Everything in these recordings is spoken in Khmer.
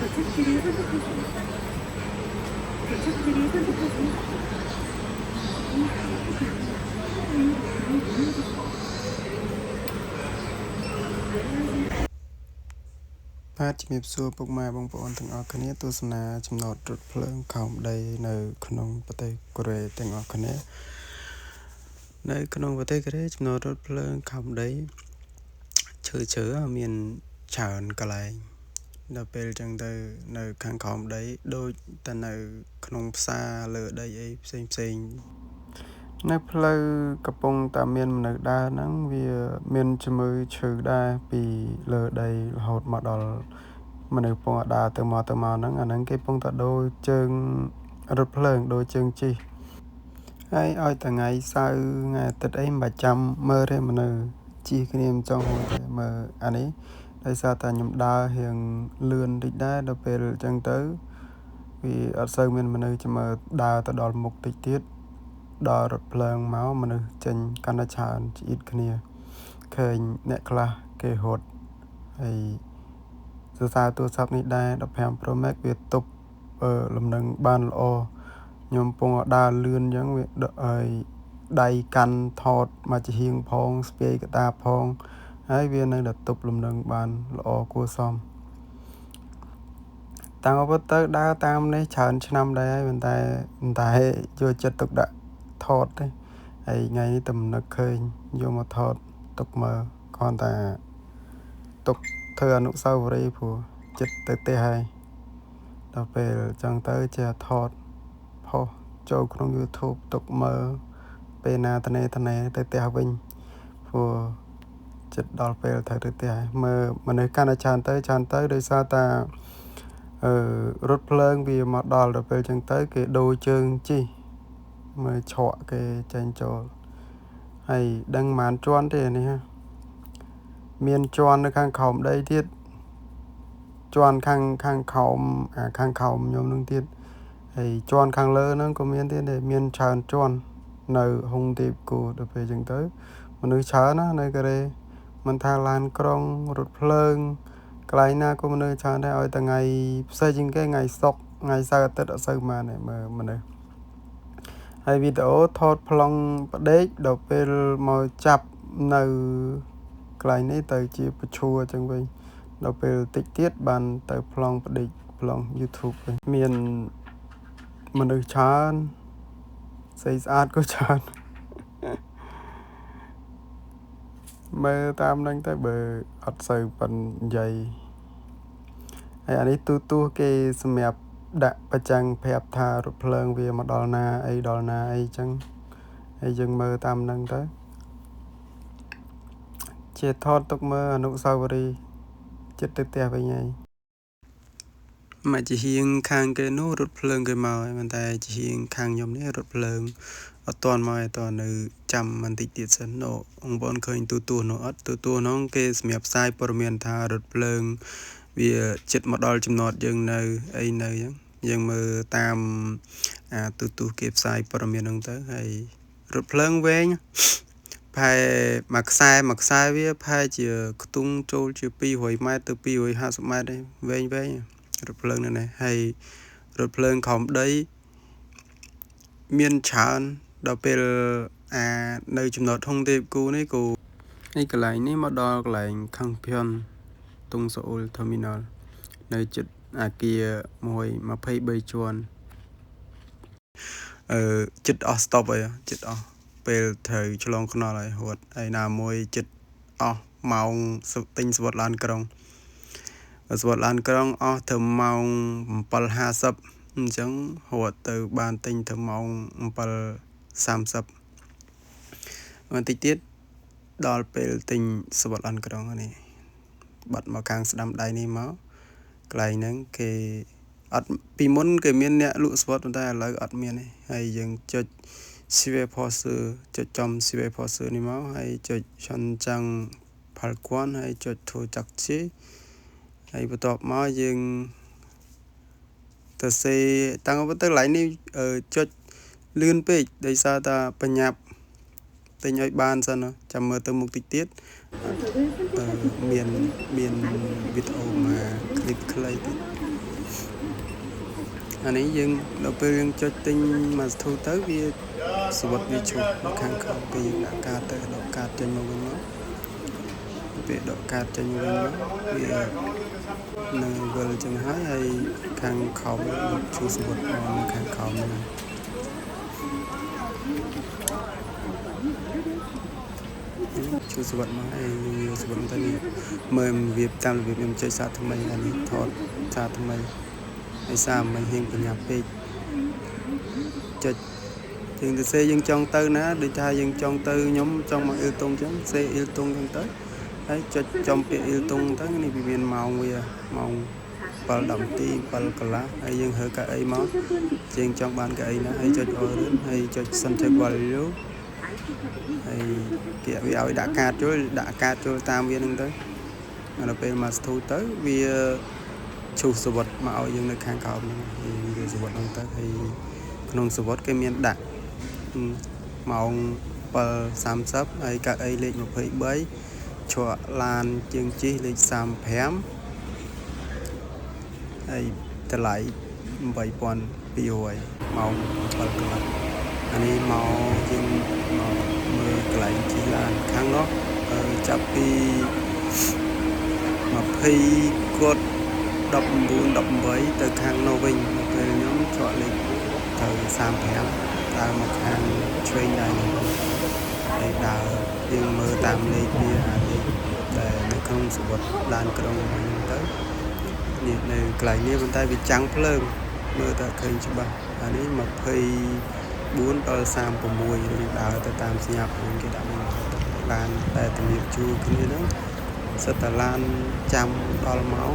도착지를 선택하세요. 도착지를 선택하세요. បាទជំរាបសួរពុកម៉ែបងប្អូនទាំងអស់គ្នាទស្សនាចំណតរថភ្លើងក្រោមដីនៅក្នុងប្រទេសកូរ៉េទាំងអស់គ្នានៅក្នុងប្រទេសកូរ៉េចំណតរថភ្លើងក្រោមដីឈើឈើមានច្រើនកន្លែងដល់ពេលចឹងទៅនៅខាងក្រោមដីដូចតែនៅក្នុងផ្សារលើដីអីផ្សេងផ្សេងនៅផ្លូវកំពុងតែមានមនុស្សដើរហ្នឹងវាមានជំងឺឈឺដែរពីលើដីរហូតមកដល់មនុស្សពងដើរទៅមកទៅមកហ្នឹងអាហ្នឹងគេពងតែដូរជើងរថភ្លើងដូរជើងជិះហើយឲ្យតែថ្ងៃសៅរ៍ថ្ងៃអាទិត្យអីមិនបាច់ចាំមើលទេមនុស្សជិះគ្នាមិនចង់ហួចទេមើលអានេះដោយសារតែខ្ញុំដើររៀងលឿនតិចដែរដល់ពេលអញ្ចឹងទៅវាអត់សូវមានមនុស្សចាំមើលដើរទៅដល់មុខតិចទៀតដល់រថភ្លើងមកមនុស្សចេញកាន់តែច្រើនឆ្អៀតគ្នាឃើញអ្នកខ្លះគេរត់ហើយសរសើរទូរស័ព្ទនេះដែរ15 Pro Max វាទប់លំនឹងបានល្អខ្ញុំពងដើរលឿនអញ្ចឹងវាឲ្យដៃកាន់ថតមកជាហៀងផងស្ពាយកតាផងហើយវានៅតែទប់លំនឹងបានល្អគួរសមតាមពិតទៅដើរតាមនេះច្រើនឆ្នាំដែរហើយប៉ុន្តែតែយកចិត្តទុកដាក់ថតទេហើយថ្ងៃនេះទំនឹកឃើញយកមកថតទុកមើលគ្រាន់តែទុកធ្វើអនុស្សាវរីយ៍ព្រោះចិត្តទៅផ្ទះហើយដល់ពេលចឹងទៅជាថតផុសចូលក្នុង YouTube ទុកមើលពេលណាតនេតនេទៅផ្ទះវិញព្រោះចិត្តដល់ពេលត្រូវទៅផ្ទះហើយមើលមនុស្សកាន់តែច្រើនទៅច្រើនទៅដោយសារតារថភ្លើងវាមកដល់ដល់ពេលចឹងទៅគេដូរជើងជិះមើលឆក់គេចេញចូលហើយដឹងប៉ុន្មានជាន់ទេនេះមានជាន់នៅខាងក្រោមដីទៀតជាន់ខាងខាងក្រោមអាខាងក្រោមខ្ញុំនឹងទៀតហើយជាន់ខាងលើហ្នឹងក៏មានទៀតដែរមានច្រើនជាន់នៅហុងទីបគូដល់ពេលចឹងទៅមនុស្សច្រើនណាស់នៅកូរ៉េមិនថាឡានក្រុងរថភ្លើងកន្លែងណាក៏មនុស្សច្រើនដែរឲ្យតែថ្ងៃផ្សេងជាងគេថ្ងៃសុក្រថ្ងៃសៅរ៍អាទិត្យអត់សូវបានទេមើលមនុស្សហើយវីដេអូថតប្លង់ផ្ដេកដល់ពេលមកចាប់នៅកន្លែងនេះទៅជាប្រឈួរចឹងវិញដល់ពេលតិចទៀតបានទៅប្លង់ផ្ដេកប្លង់ YouTube វិញមានមនុស្សច្រើនស្អីស្អាតក៏ច្រើនមើលតាមហ្នឹងទៅបើអត់សូវប៉ិននិយាយហើយអានេះទូទស្សន៍គេសម្រាប់ដាក់ប្រចាំងប្រាប់ថារថភ្លើងវាមកដល់ណាអីដល់ណាអីចឹងហើយយើងមើលតាមហ្នឹងទៅជាថតទុកមើលអនុស្សាវរីយ៍ចិត្តទៅផ្ទះវិញហើយមកជាហៀងខាងគេនោះរថភ្លើងគេមកហើយប៉ុន្តែជាហៀងខាងខ្ញុំនេះរថភ្លើងអត់ទាន់មកទេតនៅចាំបន្តិចទៀតសិននោះបងប្អូនឃើញទូទស្សន៍នោះអត់ទូទស្សន៍នោះគេសម្រាប់ផ្សាយព័ត៌មានថារថភ្លើងវាចិត្តមកដល់ចំណតយើងនៅអីនៅអញ្ចឹងយើងមើលតាមអាទូទស្សន៍គេផ្សាយព័ត៌មានហ្នឹងទៅហើយរថភ្លើងវែងផែមួយខ្សែមួយខ្សែវាផែជាខ្ទង់ចូលជា200ម៉ែត្រទៅ250ម៉ែត្រទេវែងវែងរថភ្លើងនៅនេះហើយរថភ្លើងក្រោមដីមានច្រើនដល់ពេលអានៅចំណតហុងទេពគូនេះគូនេះកន្លែងនេះមកដល់កន្លែងខាងភឿនតុងសូអ៊ុល Terminal នៅជិតអាគារមួយ23ជាន់ចិត្តអស់ stop ហើយចិត្តអស់ពេលត្រូវឆ្លងថ្នល់ហើយរត់ហើយណាមួយចិត្តអស់ម៉ោងទិញសវត្តឡានក្រុងសវត្តឡានក្រុងអស់ទៅម៉ោង7:50អញ្ចឹងរត់ទៅបានទិញទៅម៉ោង7:30បន្តិចទៀតដល់ពេលទិញសវត្តឡានក្រុងនេះបាត់មកខាងស្ដាំដៃនេះមកកន្លែងហ្នឹងគេអត់ពីមុនគេមានអ្នកលក់សវត្តប៉ុន្តែឥឡូវអត់មានទេហើយយើងចុច Civil Poster ចុចចំ Civil Poster នេះមកហើយចុចឆាន់ចាំងផលគួនហើយចុចធូចាក់ជីហើយបន្ទាប់មកយើងទៅសេតាំងទៅកន្លែងនេះចុចលឿនពេកដោយសារតាបញ្ញាប់ទិញឲ្យបានសិនចាំមើលទៅមុខតិចទៀតមានវីដេអូមកคลิปខ្លីតិច អានេះយើងដល់ពេលយើងចុចទិញមួយសន្ទុះទៅវាសវត្ថវាឈប់នៅខាងក្រោមពេលយើងដាក់កាតទៅដកកាតចេញមកវិញមកពេលដកកាតចេញមកវិញមកវានឹងវិលចឹងហើយហើយខាងក្រោមឈូសវត្ថមកនៅខាងក្រោមហ្នឹងឈូសវត្ថមកហើយយើងយកសវត្ថទៅនេះមើលវាតាមរបៀបខ្ញុំចុចសាថ្មីអានេះថតសាថ្មីហើយសាមិនហៀងបញ្ញាពេកចុចយើងទៅសេយើងចង់ទៅណាដូចថាយើងចង់ទៅខ្ញុំចង់មកអ៊ីលតុងចឹងសេអ៊ីលតុងចឹងទៅហើយចុចចំពាក្យអ៊ីលតុងទៅនេះវាមានម៉ោងវាម៉ោង7:10នាទី7កន្លះហើយយើងរើកៅអីមកយើងចង់បានកៅអីណាហើយចុច order ហើយចុច center value ហើយគេវាឲ្យដាក់កាតចូលដាក់កាតចូលតាមវានឹងទៅដល់ពេលមកស្ទូទៅវាឈូសសវត្ថមកឲ្យយើងនៅខាងក្រោមហ្នឹងយើងយកសវត្ថហ្នឹងទៅហើយក្នុងសវត្ថគេមានដាក់ម៉ោង7:30ហើយកៅអីលេខ23ជ្រក់ឡានជាងជិះលេខ35ហើយតម្លៃ8200ម៉ោង7កន្លះអានេះមកយើងមកមើលកន្លែងជិះឡានខាងនោះចាប់ពី20គាត់19 18ទៅខាងនោះវិញដល់ពេលខ្ញុំជ្រក់លេខទៅ35ដើរមកខាងឆ្វេងដៃនេះហើយដើរយើងមើលតាមលេខវាអាលេខដែលនៅក្នុងសវត្ថឡានក្រុងហ្នឹងទៅនេះនៅកន្លែងនេះប៉ុន្តែវាចាំងភ្លើងមើលតែឃើញច្បាស់អានេះ24ដល់36យើងដើរទៅតាមសញ្ញាភ្លើងគេដាក់មកឡានតែជំរាបជួរគ្នាហ្នឹងសិតតែឡានចាំដល់ម៉ោង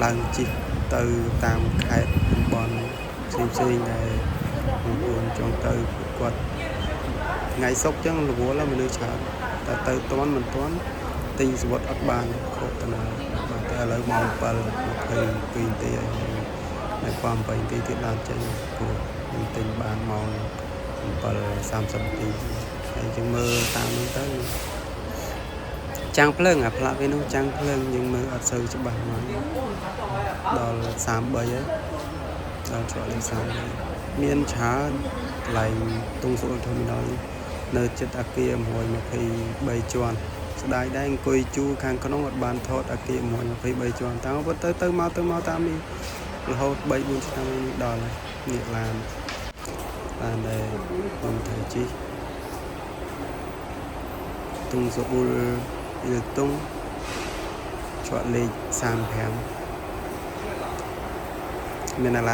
ឡើងជិះទៅតាមខេត្តតំបន់ផ្សេងផ្សេងដែលបងប្អូនចង់ទៅគាត់ថ្ងៃសុក្រចឹងរវល់មនុស្សច្រើនតែទៅតន់មិនតន់ទិញសវត្ថអត់បានខកតាណាបាទតែឥឡូវម៉ោង7:22នាទីហើយនៅความ8នាទីទៀតឡើងចេញព្រោះខ្ញុំទិញបានម៉ោង7:30នាទីហើយយើងមើលតាមហ្នឹងទៅចាំងភ្លើងអាផ្លាកវានោះចាំងភ្លើងយើងមើលអត់សូវច្បាស់មកដល់33ហើយដល់ច្រកលេខ33មានច្រើនកន្លែងតុងសូល Terminal នេះនៅចិត្តអាគារ123ជាន់ស្ដាយដែរអង្គុយជួរខាងក្នុងអត់បានថតអាគារ123ជាន់តាមពិតទៅទៅមកទៅមកតាមនេះរហូត3 4ឆ្នាំនេះដល់ហើយនេះឡានដែលខ្ញុំត្រូវជិះតុងសូលអ៊ីលតុងច្រកលេខ35មានអាឡាន